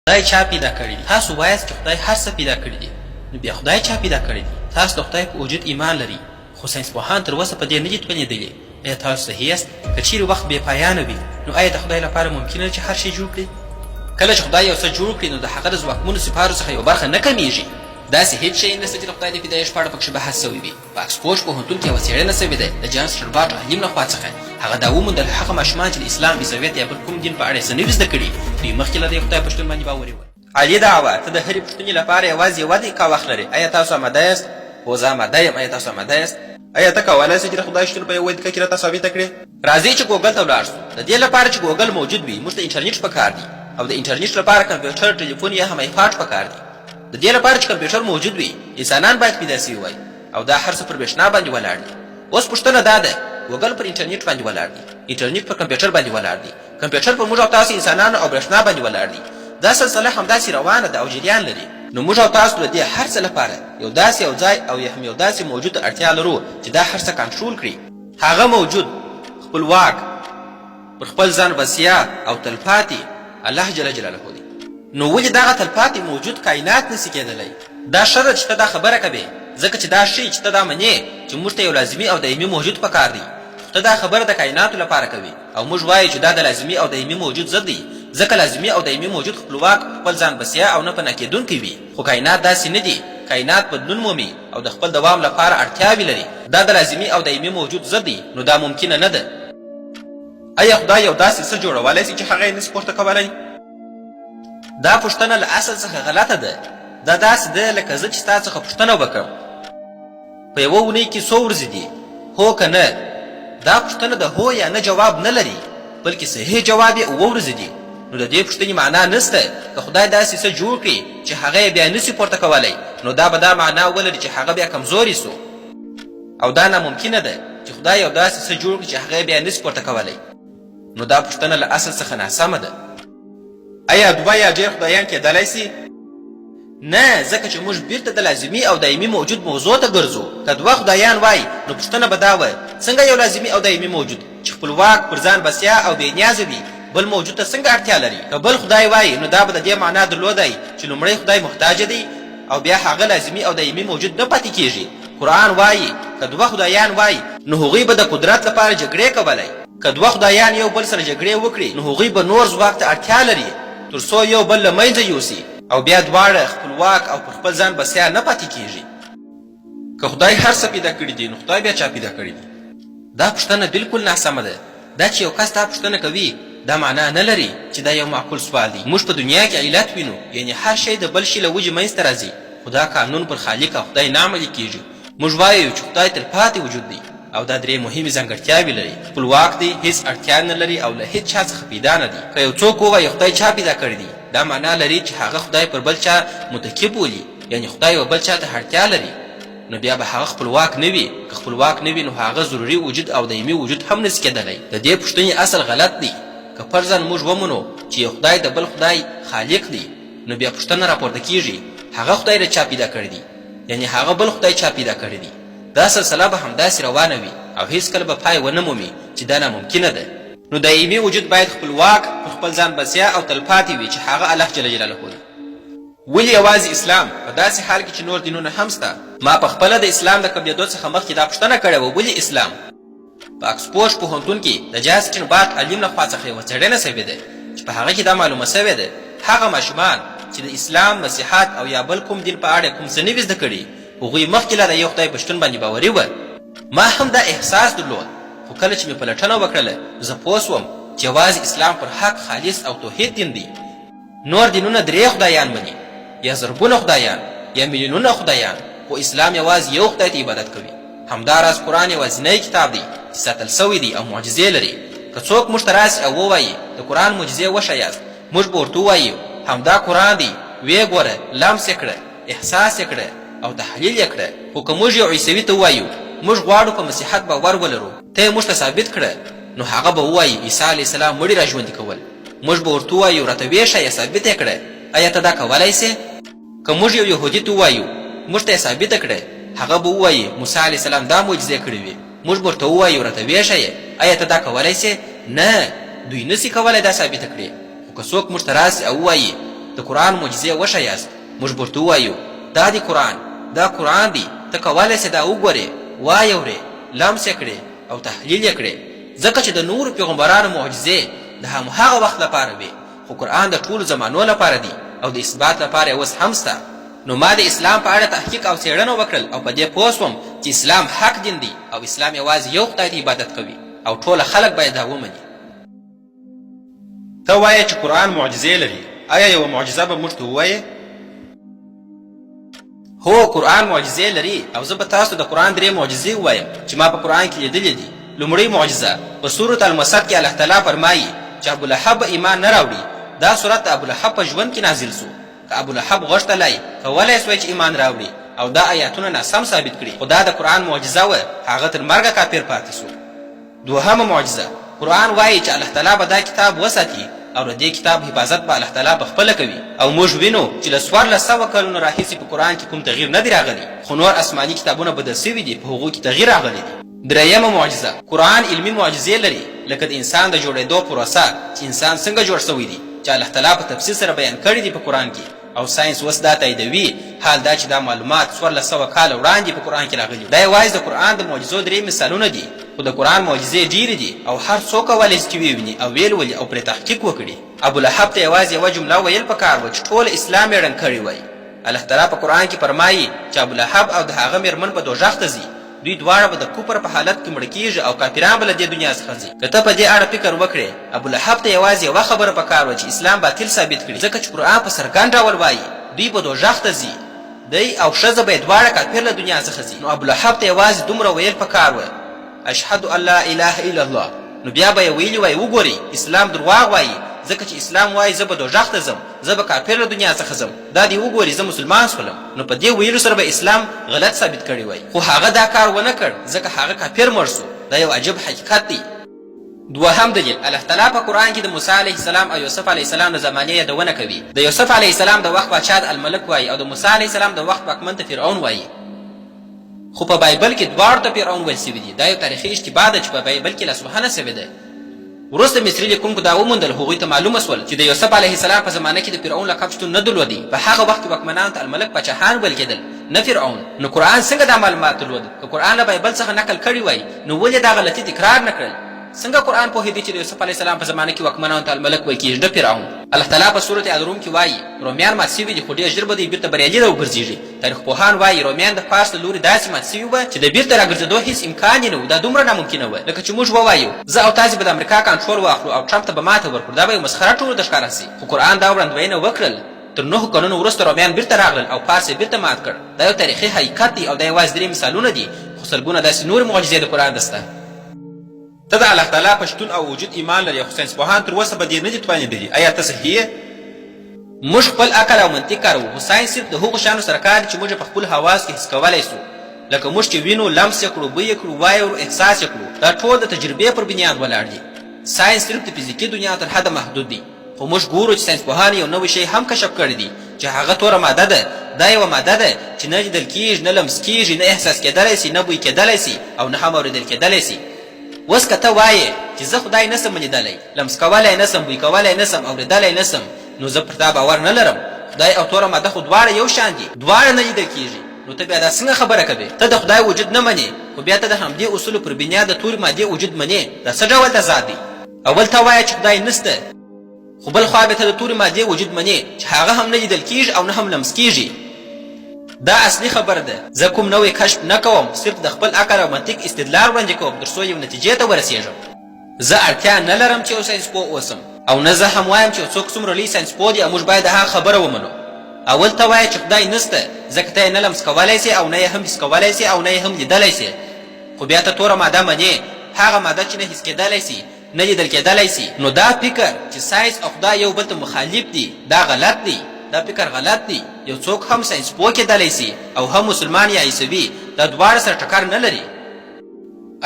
خدای چا پیدا کړي دي؟ تاسو وایاست چې خدای هر څه پیدا کړي دي، نو بیا خدای چا پیدا کړي دي؟ تاسو د خدای په وجود ایمان لرئ، خو ساینس پوهان تر اوسه په دې نه دي توانېدلي. ایا تاسو صحیح یاست؟ که چیرې وخت بې پایانه وي، نو ایا د خدای لپاره ممکنه ده چې هر شی جوړ کړي؟ کله چې خدای یو څه جوړ کړي، نو د هغه د ځواکمنو صفاتو څخه یوه برخه نه کمیږي. داسې هیڅ شی نشته چې د خدای د پیدایښت په اړه پکښې بحث شوی وي. په اکسفورډ پوهنتون کې یوه څېړنه شوې ده د جان سټربارټ عالم له خوا څخه. هغه دا وموندل هغه ماشومان چې د اسلام، عیسویت یا بل کوم دین په اړه یې څه نه وي زده کړي، دوی مخکې له دې خدای په شتون باندې باوري ول. عالي دعوه، ته د هرې پوښتنې لپاره یوازې یوه دقیقه وخت لرې. ایا تاسو اماده یاست؟ هو، زه اماده یم. ایا تاسو اماده یاست؟ ایا ته کولای شې چې د خدای شتون په یوه دقیقه کې راته ثابته کړې؟ راځئ چې ګوګل ته ولاړ شو. د دې لپاره چې ګوګل موجود وي، موږ ته انټرنیټ پکار دی او د انټرنیټ لپاره کمپیوټر، ټلیفون یا هم ایپاډ پکار دي. د دې لپاره چې کمپیوټر موجود وي، انسانان باید پیدا شوي وای او دا هر څه پر برېښنا باندې ولاړ دي. اوس پوښتنه دا ده، ګوګل پر انټرنیټ باندې ولاړ دی، انټرنیټ پر کمپیوټر باندې ولاړ دی، کمپیوټر پر موږ او تاسو انسانانو او برېښنا باندې ولاړ دی. دا سلسله همداسې روانه ده او جریان لري. نو موږ او تاسو د دې هر څه لپاره یو داسې یو ځای او یا هم یو داسې موجود ته اړتیا لرو چې دا هر څه کنټرول کړي. هغه موجود، خپلواک، پر خپل ځان بسیا او تلپاتې الله جل جلاله دی. نو ولې دغه تلپاتې موجود کاینات نسي کېدلی؟ دا ښه ده چې ته دا خبره کوې، ځکه چې دا ښيي چې ته دا منې چې موږ ته یو لازمي او دایمي موجود په کار دی، خو ته دا خبره د کایناتو لپاره کوې او موږ وایو چې دا د لازمي او دایمي موجود ضد دی، ځکه لازمي او دایمي موجود خپلواک، په خپل ځان بسیا او نه پناه کېدونکی وي، خو کاینات داسې نه دي، کاینات بدلون مومي او د خپل دوام لپاره اړتیاوې لري، دا د لازمي او دایمي موجود ضد دی، نو دا ممکنه نه ده. ایا خدای یو داسې څه جوړولی شي چې هغه یې نشي پورته کولی؟ دا پوښتنه له اصل څخه غلطه ده. دا داسې ده لکه زه چې ستا څخه پوښتنه وکړم، په یوه اونۍ کې څو ورځې دي؟ هو که نه؟ دا پوښتنه د هو یا نه جواب نه لري، بلکې صحیح جواب یې اووه ورځې دي. نو د دې پوښتنې معنا نشته. که خدای داسې څه جوړ کړي چې هغه یې بیا نشي پورته کولی، نو دا به دا معنا ولري چې هغه بیا کمزوری شو. او دا ناممکنه ده چې خدای یو داسې څه جوړ کړي چې هغه یې بیا نشي پورته کولی. نو دا پوښتنه له اصل څخه ناسمه ده. ایا دوه یا ډېر خدایان کېدلای شي؟ نه، ځکه چې موږ بیرته د لازمي او دایمي موجود موضوع ته ګرځو. که دوه خدایان وای، نو پوښتنه به دا وه، څنګه یو لازمي او دایمي موجود، چې خپلواک، پر ځان بسیا او بې نیازه وي، بل موجود ته څنګه اړتیا لري؟ که بل خدای وای، نو دا به د دې معنا درلودای چې لومړی خدای محتاج دی او بیا هغه لازمي او دایمي موجود نه پاتې کېږي. قرآن وايي، که دوه خدایان وای، نو هغوی به د قدرت لپاره جګړې کولای. که دوه خدایان یو بل سره جګړې وکړي، نو هغوی به نور ځواک ته اړتیا لري، تر څو یو بل له منځه یوسي او بیا دواړه خپلواک او پر خپل ځان بسیا نه پاتې کېږي. که خدای هر څه پیدا کړي دي، نو خدای بیا چا پیدا کړي دي؟ دا پوښتنه بلکل ناسمه ده. دا چې یو کس دا پوښتنه کوي، دا معنا نه لري چې دا یو معقول سوال دی. موږ په دنیا کې علت وینو، یعنې هر شی د بل شي له وجې منځ ته راځي، خو دا قانون پر خالق او خدای نه عملي کېږي. موږ وایو چې خدای تلپاتې وجود دی او دا درې مهمې ځانګړتیاوې لري، خپلواک دی، هېڅ اړتیا نه لري او له هېڅ چا څخه پیدا نه دی. که یو څوک ووایي خدای چا پیدا کړی دی، دا معنا لري چې هغه خدای پر بل چا متکي بولي، یعنې خدای یوه بل چا ته اړتیا لري، نو بیا به هغه خپلواک نه وي، که خپلواک نه وي نو هغه ضروري وجود او دایمي وجود هم نه شي کېدلی. د دې پوښتنې اصل غلط دی، که فرضاً موږ ومنو چې یو خدای د بل خدای خالق دی، نو بیا پوښتنه راپورته کېږي، هغه خدای له چا پیدا کړی دی؟ یعنې هغه بل خدای چا پیدا کړی دی؟ دا سلسله به همداسې روانه وي او هېڅکله به پای ونه مومي چې دا ناممکنه ده. نو دایمي وجود باید خپلواک، پر خپل ځان بسیا او تلپاتې وي چې هغه الله جل جلاله دی. ولې یوازې اسلام، په داسې حال کې چې نور دینونه هم شته؟ ما په خپله د اسلام د قبلېدو څخه مخکې دا پوښتنه کړې وه، ولې اسلام؟ په اکسفورډ پوهنتون کې د جاسټین بارت عالم له خوا څخه یوه څېړنه شوې ده چې په هغه کې دا معلومه شوې ده هغه ماشومان چې د اسلام، مسیحت او یا بل کوم دین په اړه کوم څه نه وي زده کړي، هغوی مخکې لا د یو خدای په شتون باندې باوري وه. ما هم دا احساس درلود، خو کله چې مې پلټنه وکړله، زه پوه شوم چې یوازې اسلام پر حق، خالص او توحید دین دی. نور دینونه درې خدایان مني، یا زرګونه خدایان، یا میلیونونه خدایان، خو اسلام یوازې یو خدای ته عبادت کوي. همداراز قرآن یوازینی کتاب دی چې ساتل شوی دی او معجزې لري. که څوک موږ ته راشي او ووایي، د قرآن معجزې وښیاست، موږ به ورته ووایو، همدا قرآن دی، ویې ګوره، لمس یې کړه، احساس یې کړه او تحلیل یې کړه. خو که موږ یو عیسوي ته ووایو، موږ غواړو په مسیحت باور ولرو، ته یې موږ ته ثابت کړه، نو هغه به ووایي، عیسی علیه السلام مړي راژوندي کول. موږ به ورته ووایو، راته ویې ښیه، ثابته یې کړه، ایا ته دا کولای شې؟ که موږ یو یهودي ته ووایو، موږ ته یې ثابته کړه، هغه به ووایي، موسی علیه السلام دا معجزې کړې وې. موږ به ورته ووایو، راته ویې ښیه، ایا ته دا کولای شې؟ نه، دوی نه شي کولای دا ثابته کړي. خو که څوک موږ ته راشي او ووایي، د قرآن معجزې وښیاست، موږ به ورته ووایو، دا دی قرآن، دا قرآن دی، ته کولی شې دا وګورې، وایې اورې، لمس یې کړې او تحلیل یې کړې، ځکه چې د نورو پیغمبرانو معجزې د همهغه وخت لپاره وې، خو قرآن د ټولو زمانو لپاره دی او د اثبات لپاره یې اوس هم شته. نو ما د اسلام په اړه تحقیق او څېړنه وکړل او په دې پوه شوم چې اسلام حق دین دی او اسلام یوازې یو خدای ته عبادت کوي او ټوله خلک باید دا ومني. ته وایې چې قرآن معجزې لري، ایا یوه معجزه به موږ ته ووایې؟ هو، قرآن معجزې لري او زه به تاسو ته د قرآن درې معجزې ووایم چې ما په قرآن کې لیدلې دي. لومړۍ معجزه، په سورة المسد کې الله تعالی فرمایي چې ابولهب به ایمان نه راوړي. دا سورت د ابولهب په ژوند کې نازل شو. که ابولهب غوښتلای، کولای شوای چې ایمان راوړي او دا ایاتونه ناسم ثابت کړي، خو دا د قرآن معجزه وه، هغه تر مرګه کافر پاتې شو. دوهمه معجزه، قرآن وايي چې الله تعالی به دا کتاب وساتي او د دې کتاب حفاظت به الله تعالی په خپله کوي او موږ وینو چې له 1400 کلونو راهیسې په قرآن کې کوم تغییر نه دی راغلی، خو نور اسماني کتابونه بدل شوي دي، په هغو کې تغییر راغلی دی. درېیمه معجزه، قرآن علمي معجزې لري، لکه د انسان د جوړېدو پروسه چې انسان څنګه جوړ شوی دی، چې الله تعالی په تفصیل سره بیان کړي دي په قرآن کې او ساینس اوس دا تاییدوي، حال دا چې دا معلومات 1400 کاله وړاندې په قرآن کې راغلي وو. دا یوازې د قرآن د معجزو درې مثالونه دي، خو د قرآن معجزې ډېرې دي او هر څوک کولی شي چې ویې ویني او ویې لولي او پرې تحقیق وکړي. ابولهب ته یوازې یوه جمله ویل په کار وه چې ټول اسلام یې ړنګ کړی وای. الله تعالی په قرآن کې فرمایي چې ابولهب او د هغه مېرمن به دوږخ ته ځي، دوی دواړه به د کفر په حالت کې مړه کېږي او کافران به له دې دنیا څخه ځي. که ته په دې اړه فکر وکړې، ابولهب ته یوازې یوه خبره په کار وه چې اسلام باطل ثابت کړي، ځکه چې قرآن په څرګند ډول وایي، دوی به دوږخ ته ځي، دی او ښځه به یې دواړه کافر له دنیا څخه ځي، نو ابولهب ته یوازې دومره ویل په کار وه، اشهد ان لا اله الا الله، نو بیا به یې ویلي وای، وګورئ، اسلام درواغ وایي، ځکه چې اسلام وایي زه به دوږخ ته ځم، زه به کافر له دنیا څخه ځم، دا دی وګورئ زه مسلمان شولم، نو په دې ویلو سره به اسلام غلط ثابت کړی وای، خو هغه دا کار ونه کړ، ځکه هغه کافر مړ شو، دا یو عجب حقیقت دی. دوهم دلیل، الله تعالی په قرآن کې د موسی علیه السلام او یوسف علیه السلام د زمانې یادونه کوي، د یوسف علیه السلام د وخت پاچا ته الملک وایي او د موسی علیه السلام د وخت واکمن ته فرعون وایي، خو په بایبل کې دواړو ته فرعون ویل شوي دي، دا یو تاریخي اشتباه ده چې په بایبل کې لاسوهنه شوې ده. وروسته مصري لیکونکو دا وموندل، هغوی ته معلومه شول چې د یوسف علیه السلام په زمانه کې د فرعون لقب شتون نه درلودی، په هغه وخت کې واکمنانو ته الملک پاچاهان ویل کېدل، نه فرعون. نو قرآن څنګه دا معلومات درلود؟ که قرآن له بایبل څخه نقل کړي وای، نو ولې دا غلطي تکرار نه کړل؟ څنګه قرآن پوهېدی چې د یوسف علیه السلام په زمانه کې واکمنانو ته الملک ویل کېږي، نه فرعون؟ الله تعالی په سورة الروم کې وايي، رومیان مات شوي دي، خو ډېر ژر به دوی بېرته بریالي راوګرځېږي. تاریخ پوهان وايي، رومیان د فارس له لوري داسې مات شوي وه چې د بیرته راګرځېدو هیڅ امکان یې نه و، دا دومره ناممکنه وه لکه چې موږ ووایو، زه او تاسې به د امریکا کنټرول واخلو او ټرمپ ته به ماته ورکړو، دا به یو مسخره ټولو ته ښکاره شي، خو قرآن دا وړاندوینه وکړل، تر نهو کلونو وروسته رومیان بیرته راغلل او فارس یې بیرته مات کړ، دا یو تاریخي حقیقت دی او دا یوازې درې مثالونه دي، خو سلګونه داسې نورې معجزې د قرآن ته شته. ته د الله تعالی په شتون او وجود ایمان لرې خو ساینسپوهان تر اوسه په دې نه دي توانېدلي، ایا ته صحیح یې؟ موږ خپل عقل او منطق کاروو، خو ساینس صرف د هغو شیانو سره کار لري چې موږ یې په خپلو حواسو کې حس کولای شو، لکه موږ چې وینو، لمس یې کړو، بوی یې کړو، وایې اورو، احساس یې کړو، دا ټول د تجربې پر بنیاد ولاړ دي. ساینس صرف د فزیکي دنیا تر حده محدود دی، خو موږ ګورو چې ساینسپوهانو یو نوی شی هم کشف کړی دی چې هغه توره ماده ده. دا یوه ماده ده چې نه لیدل کېږي، نه لمس کېږي، نه احساس کېدلی شي، نه بوی کېدلی شي او نه هم اورېدل کېدلی شي. اوس که ته وایې چې زه خدای نه سم لیدلی، لمس کولی نه سم، بوی کولی نه سم، اورېدلی نه سم، نو زه پر تا باور نه لرم. خدای او توره ماده خو دواړه یو شان دي، دواړه نه لیدل کېږي، نو ته بیا دا څنګه خبره کوې؟ ته د خدای وجود نه منې، خو بیا ته د همدې اصولو پر بنیاد د تورې مادې وجود منې، دا څه ډول تضاد دی؟ اول ته وایه چې خدای نشته، خو بل خوا بیا ته د تورې مادې وجود منې چې هغه هم نه لیدل کېږي او نه هم لمس کېږي. دا اصلي خبره ده. زه کوم نوی کشف نه کوم، صرف د خپل عقل او منطق استدلال وړاندې کوم تر څو یو نتیجې ته ورسېږم. زه اړتیا نه لرم چې یو ساینس پوه اوسم او نه زه هم وایم چې یو څوک څومره لوی ساینس پوه دی او موږ باید د هغه خبره ومنو. اول ته وایه چې خدای نشته ځکه ته یې نه لمس کولای شې او نه یې هم حس کولای شې او نه یې هم لیدلی شې. خو بیا ته توره ماده منې، هغه ماده چې نه حس کېدلی شي، نه لیدل کېدلی شي. نو دا فکر چې ساینس او خدای یو بل ته مخالف دي، دا غلط دی. دا فکر غلط دی. یو څوک هم ساینس پوه کېدلی شي او هم مسلمان یا عیسوي، دا دواړه سره ټکر نه لري.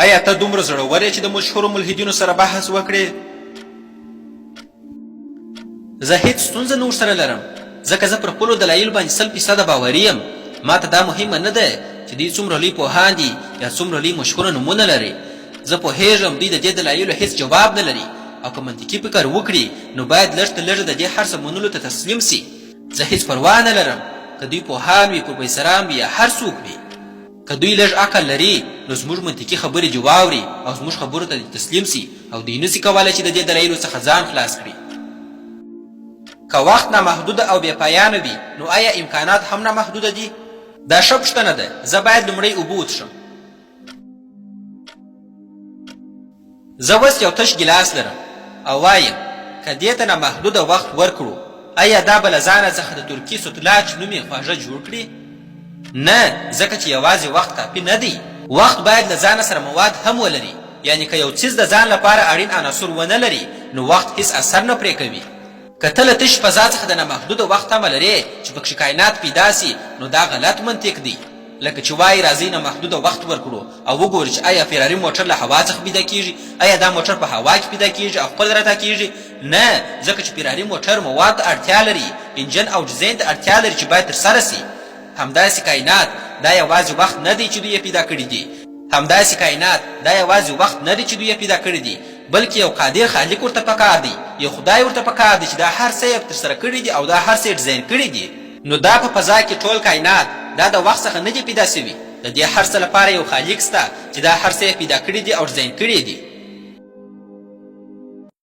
ایا ته دومره زړور یې چې د مشهورو ملحدینو سره بحث وکړې؟ زه هیڅ ستونزه نه ورسره لرم، ځکه زه پر خپلو دلایلو باندې سل فیصده باوري یم. ما ته دا مهمه نه ده چې دوی څومره لوی پوهان دي یا څومره لوی مشهوره نومونه لري. زه پوهېږم دوی د دې دلایلو هیڅ جواب نه لري او که منطقي فکر وکړي نو باید لږ تر لږه د دې هر څه منلو ته تسلیم شي. زه هیڅ پروا نه لرم که دوی پوهان وي، پروفیسران وي یا هر څوک وي. که دوی لږ عقل لري نو زموږ منطقي خبرې دې واوري او زموږ خبرو ته دې تسلیم شي او دوی نشي کولی چې د دې دلایلو څخه ځان خلاص کړي. که وخت نامحدوده او بې پایانه وي نو ایا امکانات هم نامحدوده دي؟ دا ښه پوښتنه ده، زه باید لومړی اوبه وڅښم. زه اوس یو تش ګیلاس لرم او وایم که دې ته نامحدوده وخت ورکړو ایا دا به له ځانه څخه د ترکي سوتلاچ نومې خواږه جوړ کړي؟ نه، ځکه چې یوازې وخت کافي نه دی. وخت باید له ځانه سره مواد هم ولري، یعنې که یو څیز د ځان لپاره اړین عناصر ونه لري نو وخت هیڅ اثر نه پرې کوي. که ته له تش فضا څخه د نامحدوده وخت تمه لرې چې پکښې کاینات پیدا سي نو دا غلط منطق دی. لکه چې وايي راځئ نامحدوده وخت ورکړو او وګورو چې ایا فیراري موټر له هوا څخه پیدا کیږي؟ ایا دا موټر په هوا کې پیدا کیږي او خپله رتا کیږي؟ نه، ځکه چې فیراري موټر موادو ته اړتیا لري، انجن او ډیزاین ته اړتیا لري چې باید ترسره سي. همداسې کاینات، دا یوازې وخت نه دی چې دوی یې پیدا کړي دي. همداسې کاینات، دا یوازې وخت نه دی چې دوی یې پیدا کړي دي، بلکې یو قادر خالق ورته پکار دی، یو خدای ورته پکار دی چې دا هر څه یې ترسره کړي دي او دا هر څه یې ډیزاین کړي دي. نو دا په فضا کې ټول کاینات، دا د وخت څخه نه دي پیدا شوي، د دې هر څه لپاره یو خالق شته چې دا هر څه یې پیدا کړي دي او ډیزاین کړي یې دي.